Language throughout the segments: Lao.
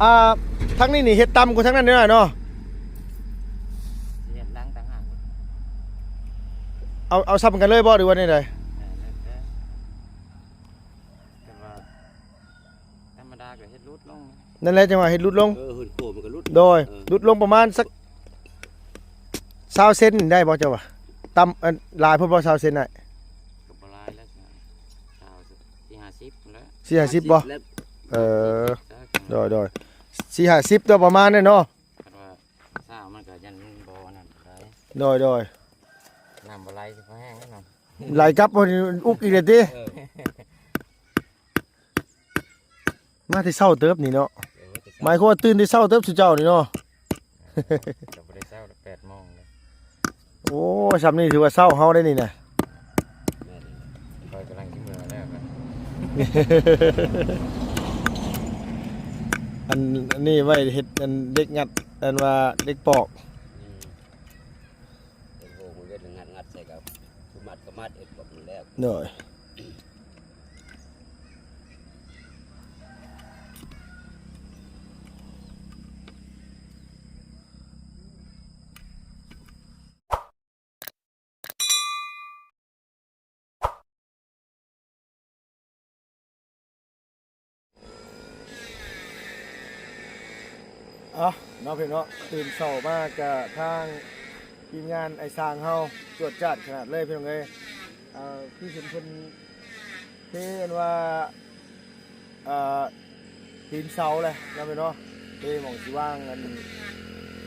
ອ່າ ທາງນີ້ນີ້ເຮັດຕ່ຳກວ່າທາງນັ້ນແນ່ເນາະ? ເຮັດຫຼັງຕ່າງຫາກ. ເອົາ ເອົາສ່ຳກັນເລີຍບໍ່ ຫຼືວ່າແນວໃດ? ແມ່ນແລ້ວແຕ່ ແຕ່ວ່າທຳມະດາກໍເຮັດຫຼຸດລົງ. ນັ້ນແຫຼະ ຈັ່ງວ່າເຮັດຫຼຸດລົງ. ເອີ ເຮືອນຄົວມັນກໍຫຼຸດ. ໂດຍ ເອີ ຫຼຸດລົງປະມານສັກຊາວເຊັນໄດ້ບໍ່ ເຈົ້າວ່າ? ຕ່ຳ ອັນ ຫຼາຍໂພດບໍ່ ຊາວເຊັນນະ? ກໍບໍ່ຫຼາຍແລ້ວ ຊາວ ສີ່ຫ້າສິບພຸ້ນແຫຼະ. ສີ່ຫ້າສິບບໍ່? ແລ້ວ ເອີ ສີ່ຫ້າສິບ ໂດຍ ໂດຍ ສີ່ຫ້າສິບ ໂດຍ ປະມານນັ້ນເນາະ. ຄັນວ່າຊາວມັນກໍຍັນບໍ່ອັນນັ້ນປານໃດ. ໂດຍ ໂດຍ ນ້ຳບໍ່ໄຫຼຊິພໍແຫ້ງເນາະ. ໄຫຼກັບບໍ່ ອຸກອີກແລ້ວຕິ? ເອີ ມາແຕ່ເຊົ້າເຕີບນີ້ເນາະ. ເອີ ແຕ່ເຊົ້າ ໝາຍຄວາມວ່າຕື່ນແຕ່ເຊົ້າເຕີບຊຸເຈົ້ານີ້ເນາະ. ເອີ ກໍບໍ່ໄດ້ເຊົ້າດອກ ແປດໂມງເດ້. ໂອ້ ຊ່ຳນີ້ຖືວ່າເຊົ້າເຮົາໄດ໋ນີ້ນະ. ແມ່ນແຫຼະ ຂ້ອຍກຳລັງຊິເມືອແລ້ວ. ອັນ ອັນນີ້ໄວ້ເຮັດ ອັນ ເຫຼັກງັດ ອັນວ່າເຫຼັກປອກ. ອືມ ເຮັດໂຮງເຮັດງັດ ງັດໃສ່ກໍຄືມັດກໍມັດ ເຮັດແບບນັ້ນແລ້ວ. ໂດຍ. ເອົາເນາະ ພີ່ນ້ອງເນາະ ຕື່ນເຊົ້າມາກະທາງທີມງານອ້າຍຊ່າງເຮົາ ຈວດຈາດຂະໜາດເລີຍ ພີ່ນ້ອງເອີຍ. ເອີ ຄືເຫັນເພິ່ນເທ ອັນວ່າ ເອີ ຕີນເສົາແຫຼະເນາະ ພີ່ນ້ອງເນາະ, ເທໝ່ອງຊິວາງ ອັນ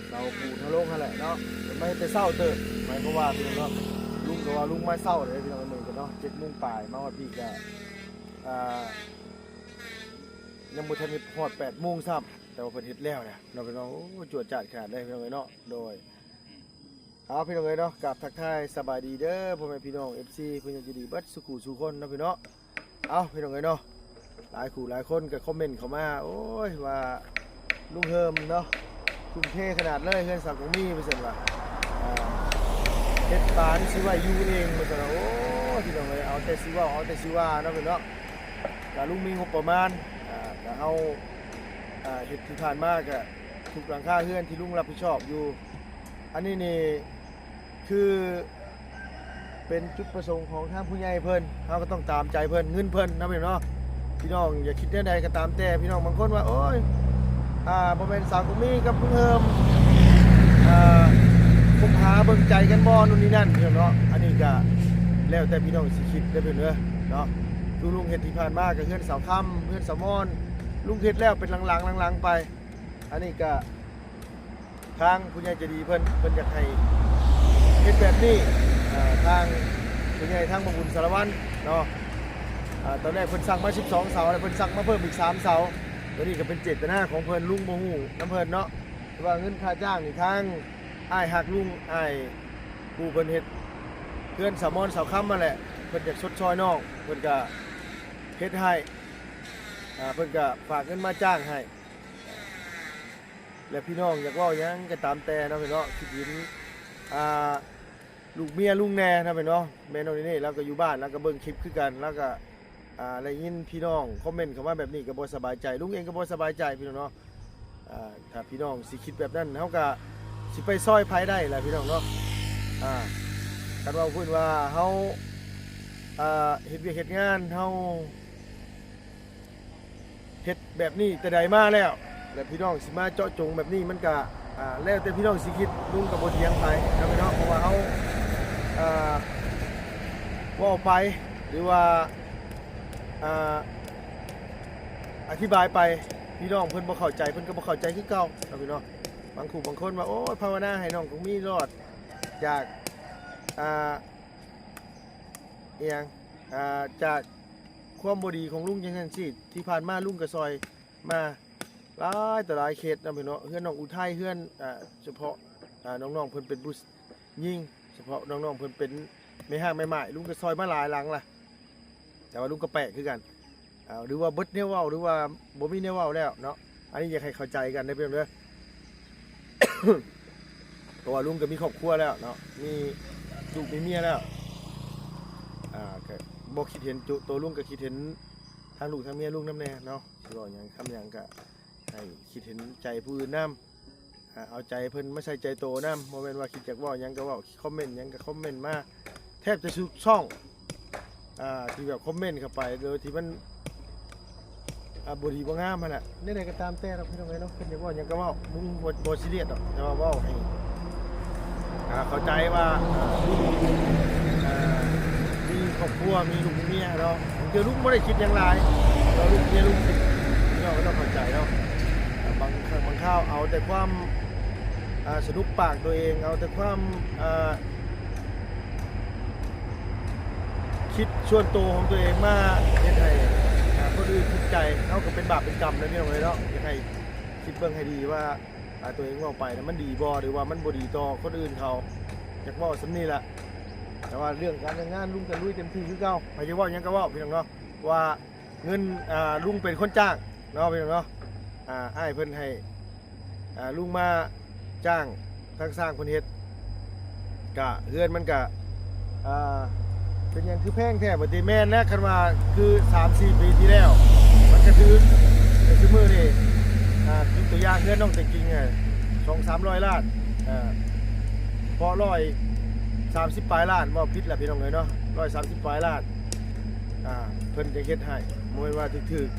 ເສົາປູນເຮົາລົງຫັ້ນແຫຼະເນາະ. ເພິ່ນມາເຮັດແຕ່ເຊົ້າເຕີບ ໝາຍຄວາມວ່າ ພີ່ນ້ອງເນາະ ລຸງກໍວ່າລຸງມາເຊົ້າເດ້ ພີ່ນ້ອງເອີຍ. ມື້ນີ້ກໍເນາະ ເຈັດໂມງປາຍ ມາຮອດພີ້ກໍ ອ່າ ຍັງບໍ່ທັນຮອດແປດໂມງຊ້ຳ ແຕ່ວ່າເພິ່ນເຮັດແລ້ວແຫຼະເນາະ ພີ່ນ້ອງ. ໂອ້ ຈວດຈາດຂະໜາດເລີຍ ພີ່ນ້ອງເອີຍເນາະ. ໂດຍ ເອົາ ພີ່ນ້ອງເອີຍເນາະ ກາບທັກທາຍສະບາຍດີເດີ ພໍ່ແມ່ພີ່ນ້ອງ ເອັຟຊີ ເພິ່ນຍັງຢູ່ດີເບິດສູ່ຄູ່ສູ່ຄົນເນາະ ພີ່ນ້ອງ. ເອົາ ພີ່ນ້ອງເອີຍເນາະ ຫຼາຍຄູ່ຫຼາຍຄົນກໍຄອມເມັນເຂົ້າມາ ໂອ້ຍ ວ່າລຸງເຮີມເນາະ ທຸ່ມເທຂະໜາດເລີຍ ເຮືອນສາວກົງມີ ວ່າຊັ້ນວ່າ ເອີ ເຮັດບານຊິໄວ້ຢູ່ເອງ ວ່າຊັ້ນວ່າ. ໂອ້ຍ ພີ່ນ້ອງເອີຍ ເອົາແຕ່ຊິເວົ້າ ເອົາແຕ່ຊິວ່າເນາະ ພີ່ນ້ອງເນາະ. ກະລຸງມີງົບປະມານ ອ່າ ກະເຮົາ ອ່າ ເຮັດທີ່ຜ່ານມາກະທຸກຫຼັງຄາເຮືອນທີ່ລຸງຮັບຜິດຊອບຢູ່. ອັນນີ້ນີ້ຄືເປັນຈຸດປະສົງຂອງທາງຜູ້ໃຫຍ່ເພິ່ນ ເຮົາກໍຕ້ອງຕາມໃຈເພິ່ນ ເງິນເພິ່ນເນາະ ພີ່ນ້ອງເນາະ. ພີ່ນ້ອງຢ່າຄິດແນວໃດກໍຕາມແຕ່ ພີ່ນ້ອງບາງຄົນວ່າ ໂອ້ຍ ອ່າ ບໍ່ແມ່ນສາວກໍມີກັບລຸງເຮີມ ອ່າ ຄົບຫາເບິ່ງໃຈກັນບໍ່ ໂນ່ນນີ້ນັ້ນ ພີ່ນ້ອງເນາະ. ອັນນີ້ກະແລ້ວແຕ່ພີ່ນ້ອງຊິຄິດເດີ ເພິ່ນເດີເນາະ. ຄືລຸງເຮັດທີ່ຜ່ານມາກໍເຮືອນສາວຄຳ ເຮືອນສາວມອນ ລຸງເຮັດແລ້ວເປັນຫຼັງໆ ຫຼັງໆ ໄປ. ອັນນີ້ກະທາງຜູ້ໃຫຍ່ໃຈດີເພິ່ນ ເພິ່ນຢາກໃຫ້ເຮັດແບບນີ້ ເອີ ທາງຜູ້ໃຫຍ່ທາງບໍ່ບຸນສາລະວັນເນາະ. ເອີ ຕອນແລກເພິ່ນສັ່ງມາສິບສອງເສົາ ແລ້ວເພິ່ນສັ່ງມາເພີ່ມອີກສາມເສົາ. ຕົວນີ້ກໍເປັນເຈດຕະນາຂອງເພິ່ນ ລຸງບໍ່ຮູ້ນຳເພິ່ນເນາະ. ແຕ່ວ່າເງິນຄ່າຈ້າງນີ້ ທາງອ້າຍຮັກລຸງ ອ້າຍຜູ້ເພິ່ນເຮັດເຮືອນສາວມອນສາວຄຳຫັ້ນແຫຼະ ເພິ່ນຢາກຊົດຊ່ອຍນ້ອງ ເພິ່ນກະເຮັດໃຫ້ ອ່າ ເພິ່ນກະຝາກເງິນມາຈ້າງໃຫ້ ແລະ ພີ່ນ້ອງຢາກເວົ້າຫຍັງກໍຕາມແຕ່ເນາະ ພີ່ນ້ອງເນາະ. ຄິດເຫັນ ອ່າ ລູກເມຍລຸງແດ່ເນາະ ພີ່ນ້ອງເນາະ. ແມ່ນ້ອງເນເນ່ລາວກໍຢູ່ບ້ານ ລາວກໍເບິ່ງຄລິບຄືກັນ ລາວກໍ ອ່າ ໄດ້ຍິນພີ່ນ້ອງຄອມເມັນເຂົ້າມາແບບນີ້ກໍບໍ່ສະບາຍໃຈ ລຸງເອງກໍບໍ່ສະບາຍໃຈ ພີ່ນ້ອງເນາະ. ອ່າ ຖ້າພີ່ນ້ອງຊິຄິດແບບນັ້ນ ເຮົາກໍຊິໄປຊ່ອຍໃຜໄດ້ລະ ພີ່ນ້ອງເນາະ. ອ່າ ຄັນເວົ້າພື້ນວ່າເຮົາ ອ່າ ເຮັດວຽກເຮັດງານ ເຮົາເຮັດແບບນີ້ແຕ່ໃດມາແລ້ວ ແລະ ພີ່ນ້ອງຊິມາເຈາະຈົງແບບນີ້ ມັນກະ ອ່າ ແລ້ວແຕ່ພີ່ນ້ອງຊິຄິດ ລຸງກໍບໍ່ຖຽງໃຜນະພີ່ນ້ອງ. ເພາະວ່າເຮົາ ອ່າ ເວົ້າໄປ ຫຼືວ່າ ອ່າ ອະທິບາຍໄປ ພີ່ນ້ອງເພິ່ນບໍ່ເຂົ້າໃຈ ເພິ່ນກໍບໍ່ເຂົ້າໃຈຄືເກົ່າເນາະ ພີ່ນ້ອງ. ບາງຄູ່ບາງຄົນວ່າ ໂອ້ຍ ພາວະນາໃຫ້ນ້ອງກົງມີລອດຈາກ ອ່າ ອີ່ຫຍັງ ອ່າ ຈາກຄວາມບໍ່ດີຂອງລຸງ ຈັ່ງຊັ້ນຊີ້. ທີ່ຜ່ານມາລຸງກໍຊ່ອຍມາຫຼາຍຕໍ່ຫຼາຍເຂດເນາະ ພີ່ນ້ອງເນາະ. ເຮືອນນ້ອງອຸໄທ ເຮືອນ ອ່າ ສະເພາະ ອ່າ ນ້ອງໆເພິ່ນເປັນຜູ້ຍິງ ສະເພາະນ້ອງໆເພິ່ນເປັນແມ່ຮ້າງແມ່ໝ້າຍ ລຸງກໍຊ່ອຍມາຫຼາຍຫຼັງລະ. ແຕ່ວ່າລຸງກໍແປກຄືກັນ ອ່າ ຫຼືວ່າເບິດແນວເວົ້າ ຫຼືວ່າບໍ່ມີແນວເວົ້າແລ້ວເນາະ. ອັນນີ້ຢາກໃຫ້ເຂົ້າໃຈກັນເດີ ພີ່ນ້ອງເດີ ເພາະວ່າລຸງກໍມີຄອບຄົວແລ້ວເນາະ ມີລູກມີເມຍແລ້ວ. ອ່າ ກໍບໍ່ຄິດເຫັນໂຕ ໂຕລຸງກໍຄິດເຫັນທາງລູກທາງເມຍລຸງນຳແດ່ເນາະ. ຊິເວົ້າຫຍັງຄຳຫຍັງກໍ ໃຫ້ຄິດເຫັນໃຈຜູ້ອື່ນນຳ ອາ ເອົາໃຈເພິ່ນມາໃສ່ໃຈໂຕນຳ ບໍ່ແມ່ນວ່າຄິດຢາກເວົ້າຫຍັງກໍເວົ້າ ຄອມເມັນຫຍັງກໍຄອມເມັນມາ ແທບຈະທຸກຊ່ອງ ອ່າ ທີ່ແບບຄອມເມັນເຂົ້າໄປໂດຍທີ່ມັນ ອ່າ ບໍ່ດີບໍ່ງາມຫັ້ນແຫຼະ. ແນວໃດກໍຕາມແຕ່ເນາະ ພີ່ນ້ອງເອີຍເນາະ ເພິ່ນຢາກເວົ້າຫຍັງກໍເວົ້າ ລຸງບໍ່ ບໍ່ຊີຣຽສດອກ ແຕ່ວ່າເວົ້າໃຫ້ ອ່າ ເຂົ້າໃຈວ່າ ອ່າ ລຸງ ອ່າ ມີຄອບຄົວ ມີລູກມີເມຍເນາະ. ບາງເທື່ອລຸງບໍ່ໄດ້ຄິດຫຍັງຫຼາຍ ເນາະ ລູກເມຍລຸງ ພີ່ນ້ອງກໍຕ້ອງເຂົ້າໃຈເນາະ. ບາງຄັ້ງບາງຄາວເອົາແຕ່ຄວາມ ອ່າ ສະໜຸກປາກຕົວເອງ ເອົາແຕ່ຄວາມ ອ່າ ຄິດສ່ວນໂຕຂອງຕົວເອງມາເຮັດໃຫ້ ອ່າ ຄົນອື່ນທຸກໃຈ ເຮົາກໍເປັນບາບເປັນກຳເດ້ ພີ່ນ້ອງເອີຍເນາະ. ຢາກໃຫ້ຄິດເບິ່ງໃຫ້ດີວ່າ ອ່າ ຕົວເອງເວົ້າໄປນະ ມັນດີບໍ່ ຫຼືວ່າມັນບໍ່ດີຕໍ່ຄົນອື່ນເຂົາ. ຢາກເວົ້າສ່ຳນີ້ລະ ແຕ່ວ່າເລື່ອງການເລື່ອງງານ ລຸງກໍລຸຍເຕັມທີ່ຄືເກົ່າ ໃຜຈະເວົ້າຫຍັງກໍເວົ້າ ພີ່ນ້ອງເນາະ ວ່າ ເງິນ ອ່າ ລຸງເປັນຄົນຈ້າງເນາະ ພີ່ນ້ອງເນາະ. ອ່າ ອ້າຍເພິ່ນໃຫ້ ອ່າ ລຸງມາຈ້າງທາງຊ່າງເພິ່ນເຮັດ ກະເຮືອນມັນກະ ອ່າ ເປັນຫຍັງຄືແພງແທ້ ບາດນີ້. ແມ່ນແຫຼະ ຄັນວ່າຄືສາມສີ່ປີທີ່ແລ້ວ ມັນກະຖືກ ແຕ່ຊຸມື້ນີ້ ອ່າ ຍົກຕົວຢ່າງເຮືອນນ້ອງແຕງກິ່ງ ສອງສາມຮ້ອຍລ້ານ ອ່າ ເພາະຮ້ອຍສາມສິບປາຍລ້ານ ເວົ້າຜິດລະ ພີ່ນ້ອງເອີຍເນາະ ຮ້ອຍສາມສິບປາຍລ້ານ. ອ່າ ເພິ່ນຈະເຮັດໃຫ້ ບໍ່ແມ່ນວ່າຖືກໆ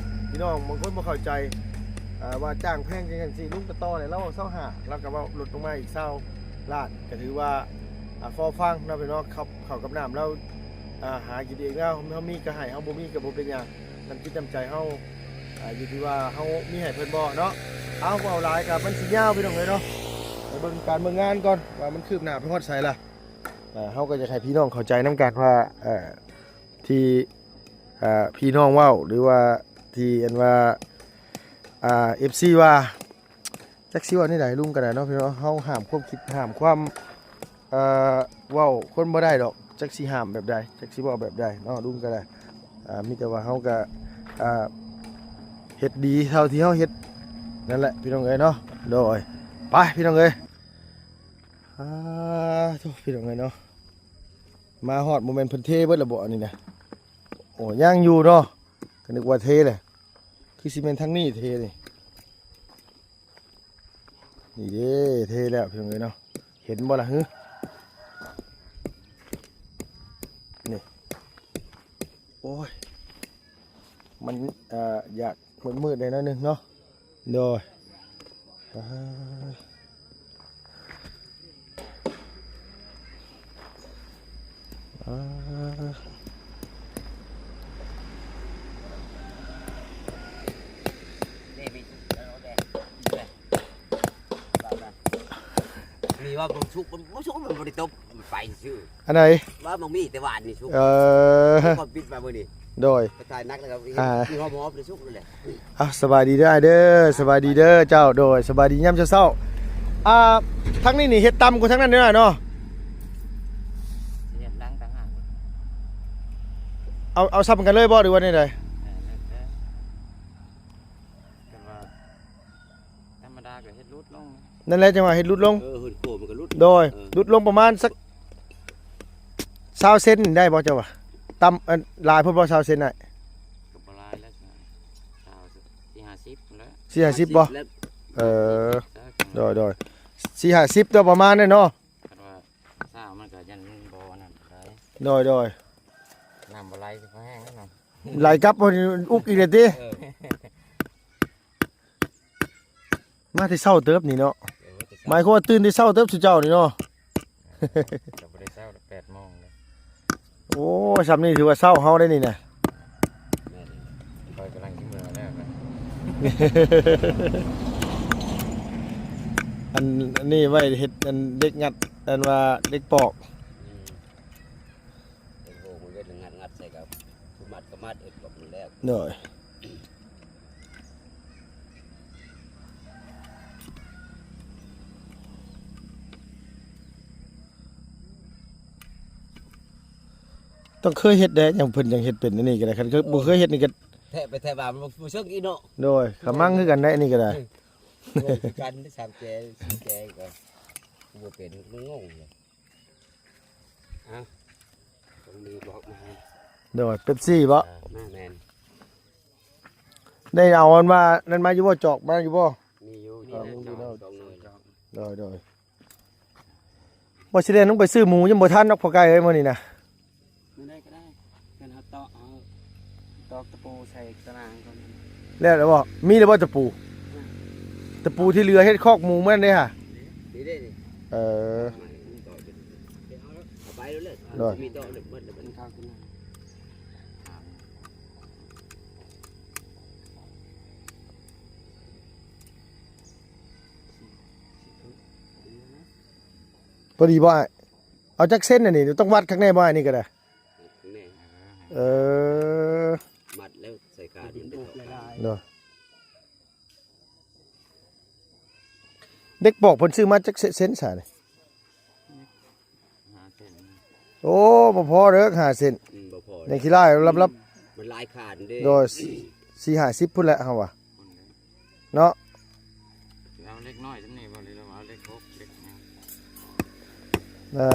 ພີ່ນ້ອງບາງຄົນບໍ່ເຂົ້າໃຈ ອ່າ ວ່າຈ້າງແພງຈັ່ງຊັ້ນຊີ້ ລຸງກໍຕໍ່ແຫຼະ ລາວເວົ້າຊາວຫ້າ ລາວກໍເວົ້າລົດລົງມາອີກຊາວລ້ານ ກໍຖືວ່າ ອ່າ ພໍຟັງເນາະ ພີ່ນ້ອງເນາະ. ເຂົ້າ ເຂົ້າກັບນ້ຳລາວ ອ່າ ຫາກິນເອງແລ້ວ ເຮົາມີກໍໃຫ້ ເຮົາບໍ່ມີກໍບໍ່ເປັນຫຍັງ ນ້ຳຈິດນ້ຳໃຈເຮົາ ອ່າ ຢູ່ທີ່ວ່າເຮົາມີໃຫ້ເພິ່ນບໍ່ເນາະ. ເອົາ ເວົ້າຫຼາຍກໍມັນຊິຍາວ ພີ່ນ້ອງເອີຍເນາະ ໄປເບິ່ງການເບິ່ງງານກ່ອນວ່າມັນຄືບໜ້າໄປຮອດໃສລະ. ອ່າ ເຮົາກໍຢາກໃຫ້ພີ່ນ້ອງເຂົ້າໃຈນຳກັນວ່າ ເອີ ທີ່ ອ່າ ພີ່ນ້ອງເວົ້າ ຫຼືວ່າທີ່ອັນວ່າ ອ່າ ເອັຟຊີ ວ່າ ຈັກຊິເວົ້າແນວໃດ ລຸງກໍໄດ້ເນາະ ພີ່ນ້ອງ ເຮົາຫ້າມຄວາມຄິດ ຫ້າມຄວາມ ເອີ ເວົ້າຄົນບໍ່ໄດ້ດອກ ຈັກຊິຫ້າມແບບໃດ ຈັກຊິເວົ້າແບບໃດເນາະ ລຸງກໍໄດ້. ອ່າ ມີແຕ່ວ່າເຮົາກໍ ອ່າ ເຮັດດີເທົ່າທີ່ເຮົາເຮັດນັ້ນແຫຼະ ພີ່ນ້ອງເອີຍເນາະ. ໂດຍ ໄປ ພີ່ນ້ອງເອີຍ. ອ່າ ໂທ້ ພີ່ນ້ອງເອີຍເນາະ ມາຮອດ ບໍ່ແມ່ນເພິ່ນເທເບິດແລ້ວບໍ່ອັນນີ້ນະ? ໂອ້ ຍັງຢູ່ເນາະ ກໍນຶກວ່າເທແຫຼະ ຄືຊິແມ່ນທາງນີ້ເທນີ້. ນີ້ເດ້ ເທແລ້ວ ພີ່ນ້ອງເອີຍເນາະ ເຫັນບໍ່ລະ? ຫື ນີ້ ໂອ້ຍ ມັນ ເອີ ຢາກມືດໆ ແດ່ໜ້ອຍໜຶ່ງເນາະ. ໂດຍ ອ່າ ອ່າ ມີວ່າບໍ່ສຸກ ບໍ່ສຸກ ມັນບໍ່ໄດ້ຕົບ ມັນໄປຊື່. ອັນໃດ? ວ່າມັນມີແຕ່ວານນີ້ສຸກ. ເອີ ກໍປິດມາມື້ນີ້. ໂດຍ ໄປຖ່າຍໜັກແລ້ວກໍ ອ່າ ມີຫອມໆ ໄດ້ສຸກນັ້ນແຫຼະ. ອ່າ ສະບາຍດີເດີອ້າຍເດີ ສະບາຍດີເດີເຈົ້າ. ໂດຍ ສະບາຍດີຍາມເຊົ້າໆ. ອ່າ ທາງນີ້ນີ້ເຮັດຕ່ຳກວ່າທາງນັ້ນເດີຍເນາະ? ເຮັດຫຼັງຕ່າງຫາກ. ເອົາ ເອົາສ່ຳກັນເລີຍບໍ່ ຫຼືວ່າແນວໃດ? ເອີ ແລ້ວແຕ່ ແຕ່ວ່າ ທຳມະດາກໍເຮັດຫຼຸດລົງ. ນັ້ນແຫຼະ ຈັ່ງວ່າເຮັດຫຼຸດລົງ. ເອີ ເຮີນໂຄມັນກໍຫຼຸດ. ໂດຍ ເອີ ຫຼຸດລົງປະມານສັກຊາວເຊັນໄດ້ບໍ່ເຈົ້າວ່າ? ຕ່ຳ ອັນ ຫຼາຍໂພດບໍ່ ຊາວເຊັນນະ? ກໍບໍ່ຫຼາຍແລ້ວ ຊາວ ສີ່ຫ້າສິບພຸ້ນແຫຼະ. ສີ່ຫ້າສິບບໍ່? ແລ້ວ ເອີ ໂດຍໆ ສີ່ຫ້າສິບຕົວປະມານນັ້ນເນາະ. ຄັນວ່າຊາວມັນກໍຍັນບໍ່ອັນນັ້ນປານໃດ. ໂດຍໆ ນ້ຳບໍ່ໄຫຼຊິພໍແຫ້ງແລ້ວເນາະ. ໄຫຼກັບບໍ່ ອຸກອີກແລ້ວຕິ? ເອີ ມາແຕ່ເຊົ້າເຕີບນີ້ເນາະ. ເອີ ແຕ່ເຊົ້າ ໝາຍຄວາມວ່າຕື່ນແຕ່ເຊົ້າເຕີບຊຸເຈົ້ານີ້ເນາະ. ເອີ ກໍບໍ່ໄດ້ເຊົ້າດອກ ແປດໂມງເດ້. ໂອ້ ຊ່ຳນີ້ຖືວ່າເຊົ້າເຮົາໄດ້ນີ້ນະ. ແມ່ນ ຂ້ອຍກຳລັງຊິເມືອແລ້ວນະ. ອັນ ອັນນີ້ໄວ້ເຮັດ ອັນ ເຫຼັກງັດ ອັນວ່າເຫຼັກປອກ. ອືມ ເຮັດໂຫ ມັນເຮັດງັດໆ ໃສ່ກັບ ຄືມັດກໍມັດ ເຮັດກອບມັນແລ້ວ. ໂດຍ ຕ້ອງເຄີຍເຮັດແດ່ ຈັ່ງເພິ່ນຈັ່ງເຮັດເປັນ. ອັນນີ້ກໍໄດ້ ຄັນບໍ່ເຄີຍເຮັດນີ້ກໍແທະໄປແທະມາ ມັນບໍ່ເຊິ່ງອີກເນາະ. ໂດຍ ຂະມັງຄືກັນໄດ໋ ອັນນີ້ກໍໄດ້. ໂອ້ຍ ຄືກັນ ສາມແຈ ສີ່ແຈກໍບໍ່ເປັນ ມັນງົງເລີຍ. ເອົ້າ ຕ້ອງມີບອກມາ. ໂດຍ ເປັບຊີບໍ? ເອີ ມາແມ່ນ. ໄດ້ເອົາອັນວ່ານັ້ນມາຢູ່ບໍ່? ຈອກມາຢູ່ບໍ່? ມີຢູ່ ເອີ ມີ ມີຢູ່ເນາະ ສອງໜ່ວຍ. ໂດຍໆ ບໍ່ຊິແລ່ນລົງໄປຊື້ໝູ ຍັງບໍ່ທັນດອກ ພໍ່ໄກ່ເອີຍ ມື້ນີ້ນະ. ມື້ໃດກໍໄດ້ ແມ່ນເຮົາຕອກ ເຮົາຕອກຕະປູໃສ່ຕາໜ່າງກ່ອນ. ແລ້ວ ແລ້ວບໍ່? ມີແລ້ວບໍ່ຕະປູ? ອືມ ຕະປູທີ່ເຫຼືອເຮັດຄອກໝູມື້ນັ້ນເດ້ຫາ. ນີ້ເດ້ນີ້. ເອີ ເອົາໄປເລີຍ ໂດຍ ມີຕອກເລີຍ ໝົດແລ້ວບັດນີ້. ພໍດີບໍ່ອ້າຍ? ເອົາຈັກເຊັນອັນນີ້? ຕ້ອງວັດຄັກແນ່ບໍ່ອ້າຍ? ນີ້ກໍໄດ້ ແນ່ ເອີ ມັດແລ້ວໃສ່ການມັນໄປເທາະກັນ. ໂດຍ ເຫຼັກປອກເພິ່ນຊື້ມາຈັກເຊັນຊະນີ້? ຫ້າເຊັນ. ໂອ້ ບໍ່ພໍເດີ ຫ້າເຊັນ. ອືມ ບໍ່ພໍ ຍັງຂີ້ລ້າຍລັບໆ ມັນຫຼາຍຂານເດ້. ໂດຍ ສີ່ຫ້າສິບພຸ້ນແຫຼະເຮົາວ່າ ເນາະ. ເອົາເຫຼັກນ້ອຍສ່ຳນີ້ບໍ່ ຫຼືວ່າເອົາເຫຼັກຫົກ ເຫຼັກຫຍັງ? ເອີ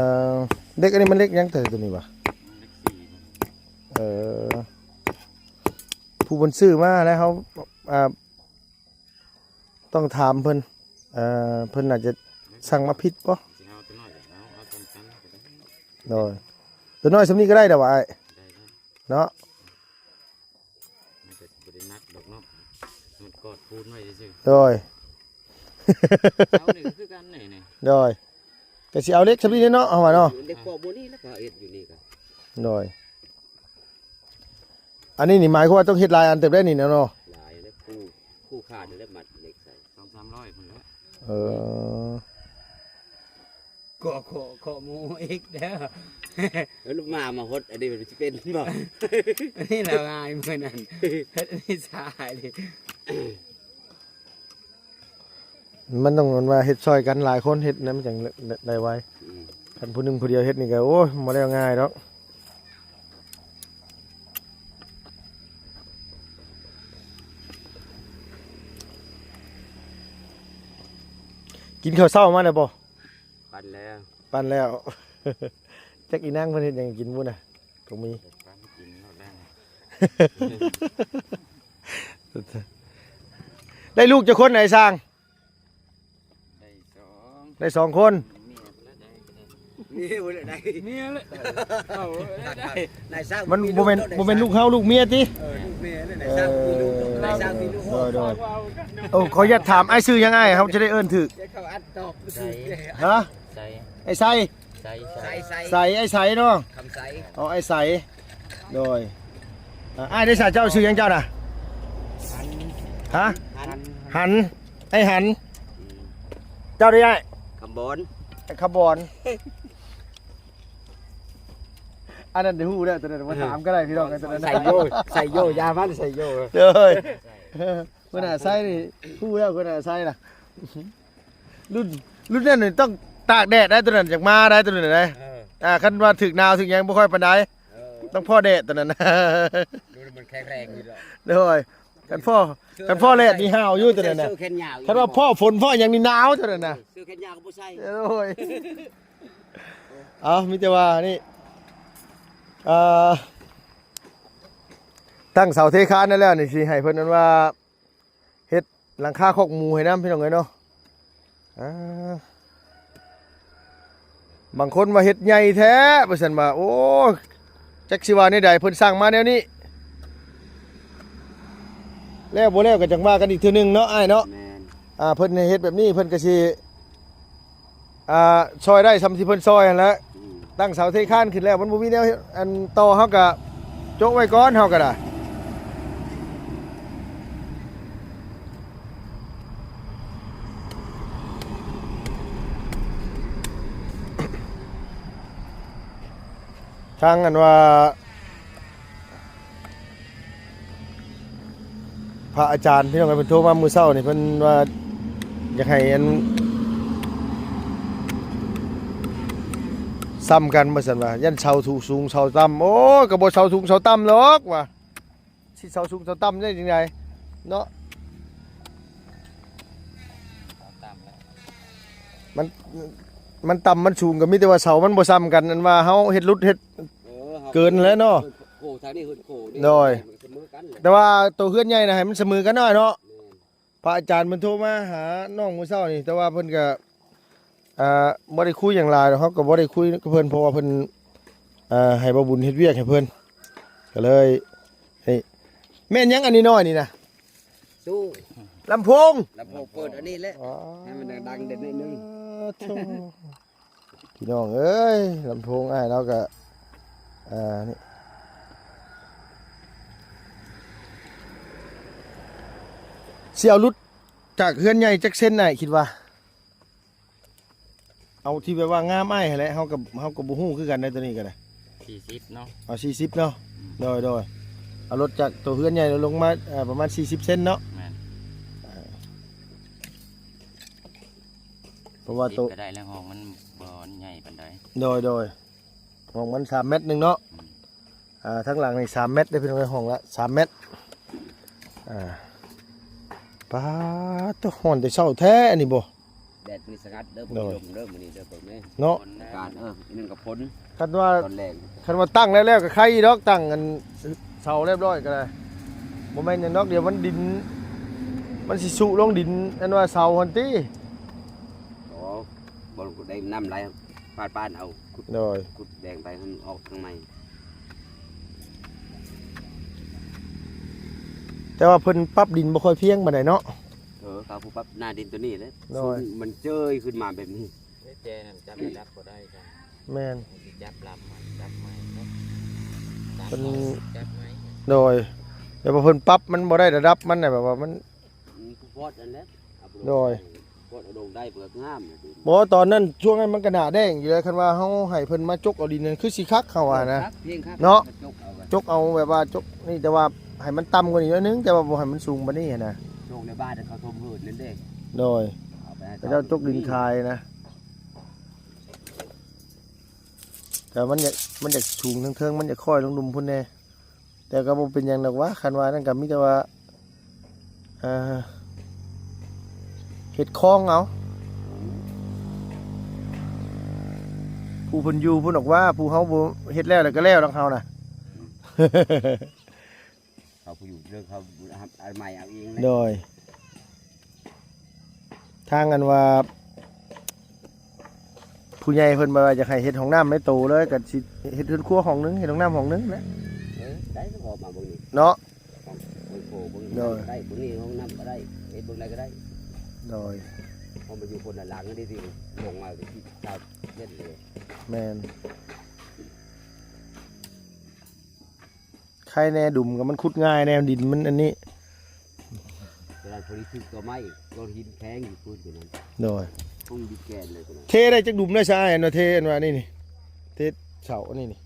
ເຫຼັກອັນນີ້ມັນເຫຼັກຫຍັງ ແຕ່ຕົວນີ້ຫວາ? ເຫຼັກສີ່. ເອີ ຜູ້ເພິ່ນຊື້ມາແລ້ວເຮົາ ອ່າ ຕ້ອງຖາມເພິ່ນ ເອີ ເພິ່ນອາດຈະສັ່ງມາຜິດບໍ່? ຊິເອົາຕົວນ້ອຍ ເອົາ ເອົາສ່ຳກັນກໍໄດ້. ໂດຍ ຕົວນ້ອຍສ່ຳນີ້ກໍໄດ້ດອກວ່າອ້າຍ ໄດ້ແລ້ວ ເນາະ. ມັນກໍບໍ່ໄດ້ໜັກດອກເນາະ ມັນກອດຄູນໄວ້ຊື່ໆ. ໂດຍ ເອົານີ້ຄືກັນນີ້ ນີ້ ໂດຍ ກໍຊິເອົາເຫຼັກສ່ຳນີ້ເນາະ ເຮົາວ່າເນາະ. ເຫຼັກປອກໝູນີ້ແຫຼະ ກໍເຮັດຢູ່ນີ້ກໍ ໂດຍ. ອັນນີ້ນີ້ໝາຍຄວາມວ່າຕ້ອງເຮັດຫຼາຍອັນເຕີບໄດ໋ນີ້ນະເນາະ. ຫຼາຍແລ້ວ ຄູ່ ຄູ່ຂາດແລ້ວມັດເຫຼັກໃສ່ ສອງສາມຮ້ອຍພຸ້ນແຫຼະ. ເອີ ກໍຂໍ ຂໍໝູອີກເດີ ແລ້ວມາ ມາຫົດອັນນີ້ມັນຊິເປັນບໍ່? ອັນນີ້ລະງ່າຍມື້ນັ້ນ ເຮັດອັນນີ້ຊ້າເລີຍ. ມັນຕ້ອງ ມັນວ່າເຮັດຊ່ອຍກັນຫຼາຍຄົນເຮັດນະ ມັນຈັ່ງໄດ້ໄວ. ອືມ ຄັນຜູ້ໜຶ່ງຜູ້ດຽວເຮັດນີ້ກໍ ໂອ້ຍ ບໍ່ແລ້ວງ່າຍດອກ. ກິນຂ້າວເຊົ້າມາແລ້ວບໍ່? ປັ້ນແລ້ວ ປັ້ນແລ້ວ. ຈັກອີນາງເພິ່ນເຮັດຫຍັງກິນບຸນນະ? ກໍມີ ໄດ້ລູກຈັກຄົນໄອ້ຊ່າງ? ໄດ້ສອງ ໄດ້ສອງຄົນ. ເມຍບໍ່ໄດ້ ເມຍແຫຼະ ເອົາໄດ້ ນາຍຊ່າງ ມັນບໍ່ແມ່ນ ບໍ່ແມ່ນລູກເຮົາ ລູກເມຍຕິ? ເອີ ລູກເມຍແຫຼະ ນາຍຊ່າງມີລູກ ເອີ ນາຍຊ່າງມີລູກ. ໂດຍໆ ໂອ້ ຂໍອະນຸຍາດຖາມ ອ້າຍຊື່ຫຍັງອ້າຍ? ເຮົາຈະໄດ້ເອີ້ນຖືກ. ເຂົາອັດຕອບ ຮະ? ໄຊ ໄອ້ໄຊ ໄຊ ໄຊ ໄຊ ໄຊ ອ້າຍໄຊເນາະ ຄຳໄຊ. ອໍ ອ້າຍໄຊ ໂດຍ. ອ່າ ອ້າຍໄດ້ສາ ເຈົ້າຊື່ຫຍັງເຈົ້ານະ? ຫະ? ຫັນ ຫັນ ອ້າຍຫັນ. ອືມ ເຈົ້າເດ້ອ້າຍ? ຄຳບອນ ຄຳບອນ. ອັນນັ້ນໄດ້ຮູ້ແລ້ວ ຕົວນັ້ນມາຖາມກໍໄດ້ ພີ່ນ້ອງ ຕົວນັ້ນ ໄຊໂຍ ໄຊໂຍ ຢ່າມັນ ໄຊໂຍ. ໂດຍ ຫົວໜ້າໄຊນີ້ຮູ້ແລ້ວ ຫົວໜ້າໄຊນະ. ລຸ້ນ ລຸ້ນນັ້ນນີ້ຕ້ອງຕາກແດດໄດ໋ ຕົວນັ້ນ ຈັ່ງມາໄດ້ຕົວນັ້ນໄດ໋. ເອີ ອ່າ ຄັນວ່າຖືກໜາວຖືກຫຍັງບໍ່ຄ່ອຍປານໃດ. ເອີ ຕ້ອງພໍແດດຕົວນັ້ນ. ລຸ້ນມັນແຂງແຮງຢູ່ດອກ. ໂດຍ ຄັນພໍ ຄັນພໍແດດນີ້ຫາວຢູ່ຕົວນັ້ນນະ. ຄັນວ່າພໍຝົນພໍຫຍັງນີ້ໜາວຕົວນັ້ນນະ. ເສື້ອແຂນຍາວກໍບໍ່ໃສ່. ໂດຍ ເອົາ ມີແຕ່ວ່ານີ້ ເອີ ຕັ້ງເສົາເທຄານນັ້ນແລ້ວນີ້ ຊິໃຫ້ເພິ່ນນັ້ນວ່າ ເຮັດຫຼັງຄາຄອກໝູໃຫ້ນຳ ພີ່ນ້ອງເອີຍເນາະ. ອ່າ ບາງຄົນວ່າເຮັດໃຫຍ່ແທ້ ວ່າຊັ້ນວ່າ ໂອ້ ຈັກຊິວ່າແນວໃດ ເພິ່ນສັ່ງມາແນວນີ້ ແລ້ວບໍ່ແລ້ວກໍຈັ່ງວ່າກັນອີກເທື່ອໜຶ່ງເນາະ ອ້າຍເນາະ. ແມ່ນ ອ່າ ເພິ່ນໃຫ້ເຮັດແບບນີ້ ເພິ່ນກໍຊິ ອ່າ ຊ່ອຍໄດ້ສ່ຳທີ່ເພິ່ນຊ່ອຍຫັ້ນແຫຼະ. ອືມ ຕັ້ງເສົາເທຄານຂຶ້ນແລ້ວ ມັນບໍ່ມີແນວ ອັນ ຕໍ່ ເຮົາກະໂຈະໄວ້ກ່ອນ ເຮົາກະໄດ້. ທາງ ອັນວ່າ ພະອາຈານ ພີ່ນ້ອງເອີຍ ເພິ່ນໂທມາມື້ເຊົ້ານີ້ ເພິ່ນວ່າຢາກໃຫ້ອັນ ສ່ຳກັນວ່າຊັ້ນວ່າ ຢ້ານເສົາສູງເສົາຕ່ຳ. ໂອ້ຍ ກໍບໍ່ເສົາສູງເສົາຕ່ຳດອກວ່າ ຊິເສົາສູງເສົາຕ່ຳໄດ້ຈັ່ງໃດເນາະ. ມັນ ມັນຕ່ຳມັນສູງກໍມີແຕ່ວ່າເສົາມັນບໍ່ສ່ຳກັນ ອັນວ່າເຮົາເຮັດຫຼຸດເຮັດ ເອີ ເຮົາເກີນແຫຼະເນາະ. ໂອ້ ທາງນີ້ເຮີດໂຄນີ້ ໂດຍ ມັນສະເໝີ ແຕ່ວ່າໂຕເຮືອນໃຫຍ່ນະ ໃຫ້ມັນສະເໝີກັນໜ້ອຍເນາະ. ແມ່ນ. ພະອາຈານເພິ່ນໂທມາຫານ້ອງມື້ເຊົ້ານີ້ ແຕ່ວ່າເພິ່ນກໍ ອ່າ ບໍ່ໄດ້ຄຸຍຫຍັງຫຼາຍດອກ, ເຮົາກໍບໍ່ໄດ້ຄຸຍກັບເພິ່ນ ເພາະວ່າເພິ່ນ ອ່າ ໃຫ້ບ່າວບຸນເຮັດວຽກໃຫ້ເພິ່ນ ກໍເລີຍ ນີ້ ແມ່ນຫຍັງອັນນ້ອຍໆນີ້ນະ? ຕູ້ ລຳໂພງ. ລຳໂພງເປີດອັນນີ້ແຫຼະ ອໍ ໃຫ້ມັນດັງໆເດັ່ນໜ້ອຍໜຶ່ງ. ໂອ້ໂທ ພີ່ນ້ອງເອີຍ ລຳໂພງອ້າຍລາວກະ ອ່າ ນີ້ ຊິເອົາຫຼຸດຈາກເຮືອນໃຫຍ່ຈັກເຊັນອ້າຍຄິດວ່າ? ເອົາທີ່ແບບວ່າງາມອ້າຍຫັ້ນແຫຼະ ເຮົາກໍ ເຮົາກໍບໍ່ຮູ້ຄືກັນໃດ໋ ໂຕນີ້ກໍໄດ້ ສີ່ສິບເນາະ ເອົາສີ່ສິບເນາະ. ອືມ ໂດຍໆ ເອົາລົດຈາກໂຕເຮືອນໃຫຍ່ລົງມາ ເອີ ປະມານສີ່ສິບເຊັນເນາະ. ແມ່ນ ເອີ ເພາະວ່າໂຕ ສິບກໍໄດ້ແລ້ວ ຫ້ອງມັນບໍ່ໃຫຍ່ປານໃດ. ໂດຍໆ ຫ້ອງມັນສາມແມັດໜຶ່ງເນາະ. ອືມ ອ່າ ທາງຫຼັງນີ້ສາມແມັດເດ້ພີ່ນ້ອງເອີຍ ຫ້ອງລະສາມແມັດ. ອ່າ ປາດໂທ້ ຮ້ອນແຕ່ເຊົ້າແທ້ອັນນີ້ບໍ່? ແດດມື້ນີ້ສະຫງັດເດີ ໂດຍ ລົມເດີມື້ນີ້ເດີ ເບິ່ງແມ້ເນາະ ອາກາດ. ເອີ ອີກໜຶ່ງກໍຝົນ ຄັນວ່າ ຕອນແລງ ຄັນວ່າຕັ້ງແລ້ວໆກໍໄຄຢູ່ດອກ ຕັ້ງອັນເສົາຮຽບຮ້ອຍກໍໄດ້ ບໍ່ແມ່ນຫຍັງດອກ ດຽວມັນດິນ ມັນຊິຊຸລົງດິນ ອັນວ່າເສົາຫັ້ນຕິ. ອໍ ບໍ່ໄດ້ ນ້ຳໄຫຼ ປາດໆເອົາ ຂຸດ ໂດຍ ຂຸດແບ່ງໄປໃຫ້ມັນອອກທາງໃໝ່. ແຕ່ວ່າເພິ່ນປັບດິນບໍ່ຄ່ອຍພຽງປານໃດເນາະ. ເອີ ເຂົາຜູ້ປັບໜ້າດິນໂຕນີ້ແຫຼະ ໂດຍ ມັນເຈີຍຂຶ້ນມາແບບນີ້. ແຈນັ້ນຈັບລະດັບບໍ່ໄດ້. ແມ່ນ ມັນຊິຈັບລຳ ມັນຈັບໃໝ່ເນາະ ເພິ່ນ ຈັບໃໝ່ ໂດຍ ແບບວ່າເພິ່ນປັບມັນບໍ່ໄດ້ລະດັບມັນນະ ແບບວ່າມັນ ມີຜູ້ພອດອັນນັ້ນ ໂດຍ ພອດເອົາລົງໄດ້ເພື່ອງາມ. ບໍ່ ຕອນນັ້ນຊ່ວງນັ້ນມັນກໍໜ້າແດ້ງຢູ່ແລ້ວ ຄັນວ່າເຮົາໃຫ້ເພິ່ນມາຈົກເອົາດິນນັ້ນຄືຊິຄັກ ເຮົາວ່ານະ ເນາະ ຈົກເອົາ ຈົກເອົາແບບວ່າຈົກນີ້ ແຕ່ວ່າໃຫ້ມັນຕ່ຳກວ່ານີ້ໜ້ອຍໜຶ່ງ ແຕ່ວ່າບໍ່ໃຫ້ມັນສູງປານນີ້ຫັ້ນນະ. ຊ່ວງໃນບ້ານເຂົາຖົມເຫີນນັ້ນເດ້ ໂດຍ ເຂົາເຈົ້າຈົກດິນຂາຍນະ. ແຕ່ມັນຢາກ ມັນຢາກສູງເທິງໆ ມັນຢາກຄ້ອຍລົງລຸ່ມພຸ້ນແດ່ ແຕ່ກໍບໍ່ເປັນຫຍັງດອກຫວາ ຄັນວ່ານັ້ນກໍມີແຕ່ວ່າ ເອີ ເຮັດຄອງເອົາ ຜູ້ເພິ່ນຢູ່ພຸ້ນດອກຫວາ ຜູ້ເຮົາບໍ່ເຮັດແລ້ວ ແລ້ວກໍແລ້ວດອກເຮົານະ. ເຂົາຜູ້ຢູ່ເລື່ອງເຂົາ ອັນໃໝ່ເອົາເອງ. ໂດຍ ທາງອັນວ່າຜູ້ໃຫຍ່ເພິ່ນວ່າຢາກໃຫ້ເຮັດຫ້ອງນ້ຳໃນໂຕເລີຍ ກໍຊິເຮັດເຮືອນຄົວຫ້ອງໜຶ່ງ ເຮັດຫ້ອງນ້ຳຫ້ອງໜຶ່ງແຫຼະ. ເອີ ໄດ້ ອອກມາເບິ່ງນີ້ເນາະ ເບິ່ງໂຄເບິ່ງ ໂດຍ ໄດ້ ເບິ່ງນີ້ຫ້ອງນ້ຳກໍໄດ້ ເຮັດເບິ່ງໃດກໍໄດ້. ໂດຍ ເຮົາມາຢູ່ຄົນລະຫຼັງນີ້ ທີ່ລົງມາທີ່ຊາວເມັດເລີຍ. ແມ່ນ. ໄຄແນ່ ດຸມກໍມັນຂຸດງ່າຍແນ່ ດິນມັນອັນນີ້. ຕົວນັ້ນພໍດີຖືກຕົວໄມ້ ໂຕຫີນແຂງຢູ່ພື້ນຕົວນັ້ນ. ໂດຍ ຄົງດິນແກ່ນເລີຍຕົວນັ້ນ. ເທໄດ້ຈັກດຸມແລ້ວຊະອ້າຍ ອັນວ່າເທ ອັນວ່ານີ້ນີ້ ເທເສົາອັນນີ້ນີ້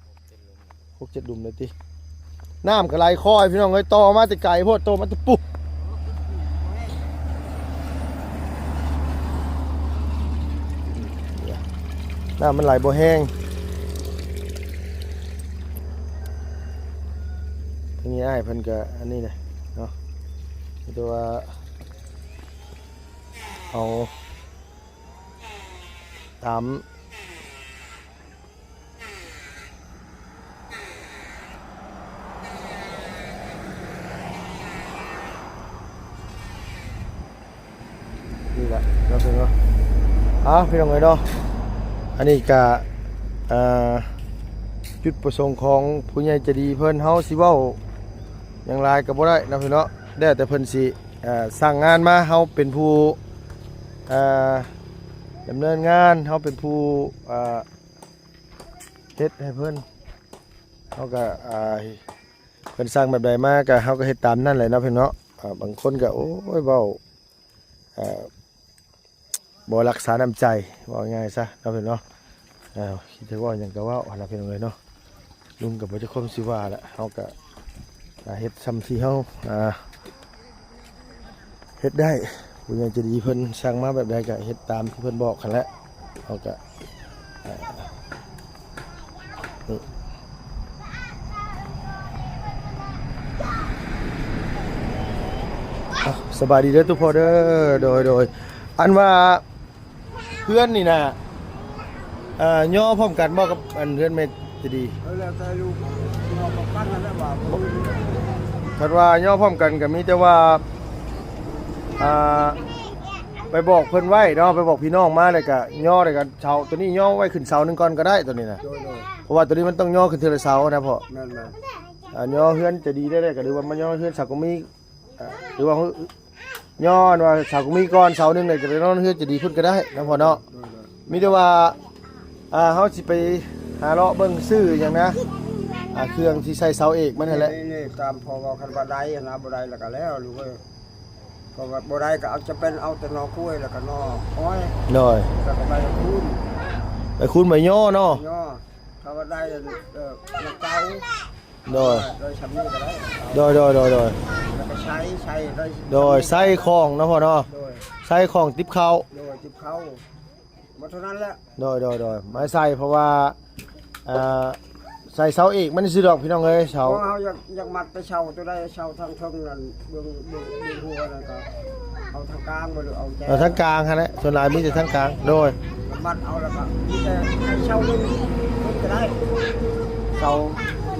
ຫົກເຈັດດຸມແລ້ວຕິ. ນ້ຳກໍໄຫຼຄ່ອຍພີ່ນ້ອງເອີຍ ຕໍ່ມາແຕ່ໄກໂພດ ຕໍ່ມາແຕ່ປຸ. ນ້ຳມັນໄຫຼບໍ່ແຮງ. ທີນີ້ອ້າຍເພິ່ນກໍອັນນີ້ແຫຼະເນາະ ມີແຕ່ວ່າເອົາຕາມ ນີ້ແຫຼະເນາະ ເນາະ. ອ່າ ພີ່ນ້ອງເອີຍເນາະ ອັນນີ້ກະ ອ່າ ຈຸດປະສົງຂອງຜູ້ໃຫຍ່ໃຈດີເພິ່ນ ເຮົາຊິເວົ້າຫຍັງຫຼາຍກໍບໍ່ໄດ້ເນາະ ພີ່ເນາະ ແລ້ວແຕ່ເພິ່ນຊິ ອ່າ ສັ່ງງານມາ ເຮົາເປັນຜູ້ ອ່າ ດຳເນີນງານ ເຮົາເປັນຜູ້ ອ່າ ເຮັດໃຫ້ເພິ່ນ ເຮົາກໍ ອ່າ ເພິ່ນສັ່ງແບບໃດມາກໍ ເຮົາກໍເຮັດຕາມນັ້ນແຫຼະເນາະ ພີ່ເນາະ. ອ່າ ບາງຄົນກໍ ໂອ້ຍ ເວົ້າ ອ່າ ບໍ່ຮັກສານ້ຳໃຈ ເວົ້າງ່າຍໆຊະເນາະ ພີ່ເນາະ. ອ່າ ຄິດຈະເວົ້າຫຍັງກໍເວົ້າຫັ້ນລະ ພີ່ນ້ອງເອີຍເນາະ. ລຸງກໍບໍ່ຈັກຄວາມຊິວ່າລະ ເຮົາກໍ ອ່າ ເຮັດສ່ຳທີ່ເຮົາ ອ່າ ເຮັດໄດ້ ຜູ້ໃຫຍ່ໃຈດີເພິ່ນສັ່ງມາແບບໃດກໍເຮັດຕາມທີ່ເພິ່ນບອກຫັ້ນແຫຼະ. ເຮົາກໍ ເອີ ນີ້ ອ່ະ ສະບາຍດີເດີຕຸພໍ່ເດີ. ໂດຍ ໂດຍ ອັນວ່າ ເຮືອນນີ້ນະ ເອີ ຍໍພ້ອມກັນບໍ່ກັບອັນເຮືອນແມ່ຈະດີ? ເອີ ແລ້ວແຕ່ຢູ່ ຍໍພ້ອມກັນຫັ້ນແຫຼະວ່າ ຄັນວ່າຍໍພ້ອມກັນກໍມີແຕ່ວ່າ ອ່າ ໄປບອກເພິ່ນໄວ້ເນາະ ໄປບອກພີ່ນ້ອງມາ ແລ້ວກໍຍໍ ແລ້ວກໍເສົາຕົວນີ້ຍໍໄວ້ຂຶ້ນເສົາໜຶ່ງກ່ອນກໍໄດ້ ຕົວນີ້ນະ. ໂດຍໆ ເພາະວ່າຕົວນີ້ມັນຕ້ອງຍໍຂຶ້ນເທື່ອລະເສົານະພໍ່. ແມ່ນໆ ອ່າ ຍໍເຮືອນຈະດີໄດ້ ກໍຫຼືວ່າມາຍໍເຮືອນສາວກະມີ ອ່າ ຫຼືວ່າຍໍອັນວ່າສາວກະມີກ່ອນເສົາໜຶ່ງ ແລ້ວກໍໄດ້ນອນເຮືອນຈະດີພຸ້ນກໍໄດ້ນະພໍ່ເນາະ. ໂດຍໆ ມີແຕ່ວ່າ ອ່າ ເຮົາຊິໄປຫາເລາະເບິ່ງຊື້ຫຍັງນະ ອ່າ ເຄື່ອງທີ່ໃສ່ເສົາເອກມັນຫັ້ນແຫຼະ. ນີ້ໆ ຕາມພໍ່ເວົ້າ ຄັນວ່າໄດ້ນະ ບໍ່ໄດ້ແລ້ວກໍແລ້ວລູກເອີຍ. ເພາະວ່າບໍ່ໄດ້ກໍເອົາ ຈະເປັນເອົາແຕ່ໜໍ່ກ້ວຍ ແລ້ວກໍໜໍ່ອ້ອຍ. ໂດຍ ແລ້ວກໍໃບຄູນ ໃບຄູນໃບຍໍເນາະ. ຍໍ ຖ້າວ່າໄດ້ ເອີ ນຳເຕົາ. ໂດຍ ໂດຍ ສ່ຳນີ້ກໍໄດ້. ໂດຍໆໆໆ ແລ້ວກໍໃສ່ ໃສ່ໄດ້. ໂດຍ ໃສ່ຂອງເນາະພໍ່ເນາະ. ໂດຍ ໃສ່ຂອງຕິບເຂົ້າ. ໂດຍ ຕິບເຂົ້າ. ໝົດເທົ່ານັ້ນແຫຼະ. ໂດຍໆໆ ມາໃສ່ ເພາະວ່າ ເອີ ໃສ່ເສົາເອກມັນຊື່ດອກພີ່ນ້ອງເອີຍ ເສົາ. ເພາະເຮົາຢາກ ຢາກມັດໄປເສົາຕົວໃດ ເສົາທາງເທິງນັ້ນ ເບື້ອງ ເບື້ອງ ເບື້ອງຫົວນັ້ນກໍເອົາທາງກາງບໍ່ ຫຼືເອົາແຈ ເອົາທາງກາງຫັ້ນແຫຼະ ສ່ວນຫຼາຍມີແຕ່ທາງກາງ. ໂດຍ ມັດເອົາ ແລ້ວກໍມີແຕ່ໃຫ້ເສົາໜຶ່ງຂຶ້ນກໍໄດ້. ເສົາ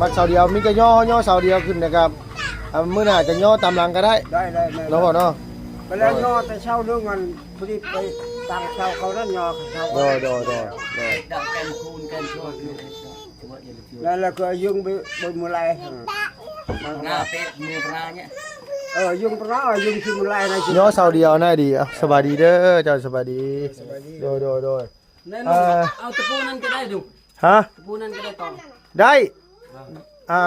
ມັດເສົາດຽວ ມີແຕ່ຍໍ ຍໍເສົາດຽວຂຶ້ນ ແລ້ວກໍ ອ່າ ມື້ໜ້າຈະຍໍຕາມຫຼັງກໍໄດ້. ໄດ້ໆ ແມ່ນ ເນາະພໍ່ເນາະ. ໄປແລ້ວຍໍແຕ່ເສົາໜຶ່ງ ມັນ ພໍດີໄປຕັ້ງເສົາເຂົານັ້ນຍໍເຂົາ. ໂດຍໆໆ ໂດຍ ດອກແກ່ນຄູນແກ່ນຊວນ ແລ້ວ ແລ້ວກໍຍຶງໄປ ໄປມື້ໄລ ໜ້າເປະມືພະນາເນຍ. ເອີ ຍຶງພະນາ ຍຶງທີ່ມື້ໄລນະ ຍໍເສົາດຽວນະ. ດີ ເອົາ ສະບາຍດີເດີ ເຈົ້າ ສະບາຍດີ. ສະບາຍດີ. ໂດຍໆໆ ແນ່ນອນ ເອົາຕະປູນັ້ນກໍໄດ້ດູ. ຮະ? ຕະປູນັ້ນກໍໄດ້ຕອງ. ໄດ້ ອ່າ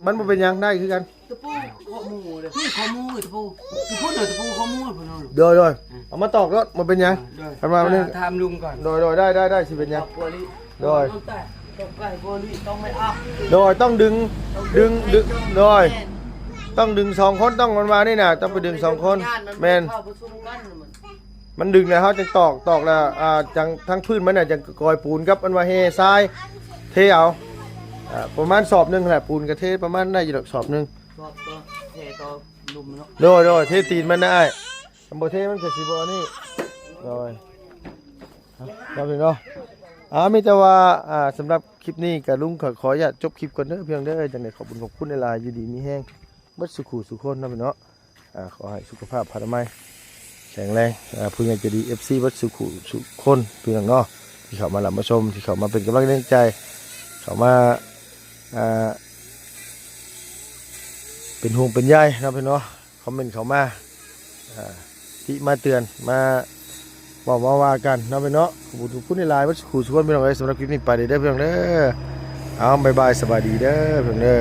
ມັນບໍ່ເປັນຫຍັງ ໄດ້ຄືກັນ. ຕະປູຂໍ້ມືເດ້ ນີ້ຂໍ້ມື ຕະປູ ຕະປູເດີ ຕະປູຂໍ້ມືພຸ້ນ. ໂດຍໆ ເອົາມາຕອກໂລດ ບໍ່ເປັນຫຍັງ. ໂດຍ ຄັນວ່ານີ້ ອ່າ ຖາມລຸງກ່ອນ. ໂດຍໆ ໄດ້ໆໆ ຊິເປັນຫຍັງ. ໂດຍ ຕ້ອງໄປກົວລີ ຕ້ອງໄປອັບ. ໂດຍ ຕ້ອງດຶງ ດຶງ ດຶງ ໂດຍ ຕ້ອງດຶງສອງຄົນ ຕ້ອງ ມັນວ່ານີ້ນະ ຕ້ອງໄປດຶງສອງຄົນ. ແມ່ນ ເຂົ້າປະຊຸມກັນ. ມັນດຶງແລ້ວເຮົາຈຶ່ງຕອກ ຕອກແລ້ວ ອ່າ ຈັ່ງທາງພື້ນມັນນະ ຈັ່ງກອຍປູນກັບອັນວ່າແຮ່ຊາຍ ເທເອົາ ອ່າ ປະມານສອບໜຶ່ງຫັ້ນແຫຼະ. ປູນກໍເທປະມານໄດ້ຢູ່ດອກສອບໜຶ່ງ. ສອບຕໍ່ ເທຕໍ່ລຸ່ມເນາະ. ໂດຍໆ ເທຕີນມັນນະອ້າຍ ຄັນບໍ່ເທມັນກໍຊິບໍ່ອັນນີ້. ໂດຍ ເນາະ ເນາະ. ອ່າ ມີແຕ່ວ່າ ອ່າ ສຳລັບຄລິບນີ້ກໍລຸງກໍຂໍອະນຸຍາດຈົບຄລິບກ່ອນເດີພີ່ນ້ອງເດີ. ຈັ່ງໃດຂອບຄຸນຂອບຄຸນຫຼາຍໆ ຢູ່ດີມີແຮງເບິດສູ່ຄູ່ສູ່ຄົນເນາະພີ່ນ້ອງ. ອ່າ ຂໍໃຫ້ສຸຂະພາບພະນາໄມແຂງແຮງ ອ່າ ຜູ້ໃຫຍ່ໃຈດີ ເອັຟຊີ ເບິດສູ່ຄູ່ສູ່ຄົນພີ່ນ້ອງເນາະ ທີ່ເຂົ້າມາຮັບມາຊົມ ທີ່ເຂົ້າມາເປັນກຳລັງແຮງໃຈ ເຂົ້າມາ ອ່າ ເປັນຫ່ວງເປັນໃຍເນາະພີ່ນ້ອງເນາະ ຄອມເມັນເຂົ້າມາ ອ່າ ຕິມາເຕືອນ ມາເວົ້າມາວ່າກັນເນາະພີ່ນ້ອງເນາະ. ຂອບຄຸນຂອບຄຸນຫຼາຍໆ ເບິດສູ່ຄູ່ສູ່ຄົນພີ່ນ້ອງເອີຍ. ສຳລັບຄລິບນີ້ໄປເດີພີ່ນ້ອງເດີ. ເອົາ ບາຍບາຍ ສະບາຍດີເດີພີ່ນ້ອງເດີ.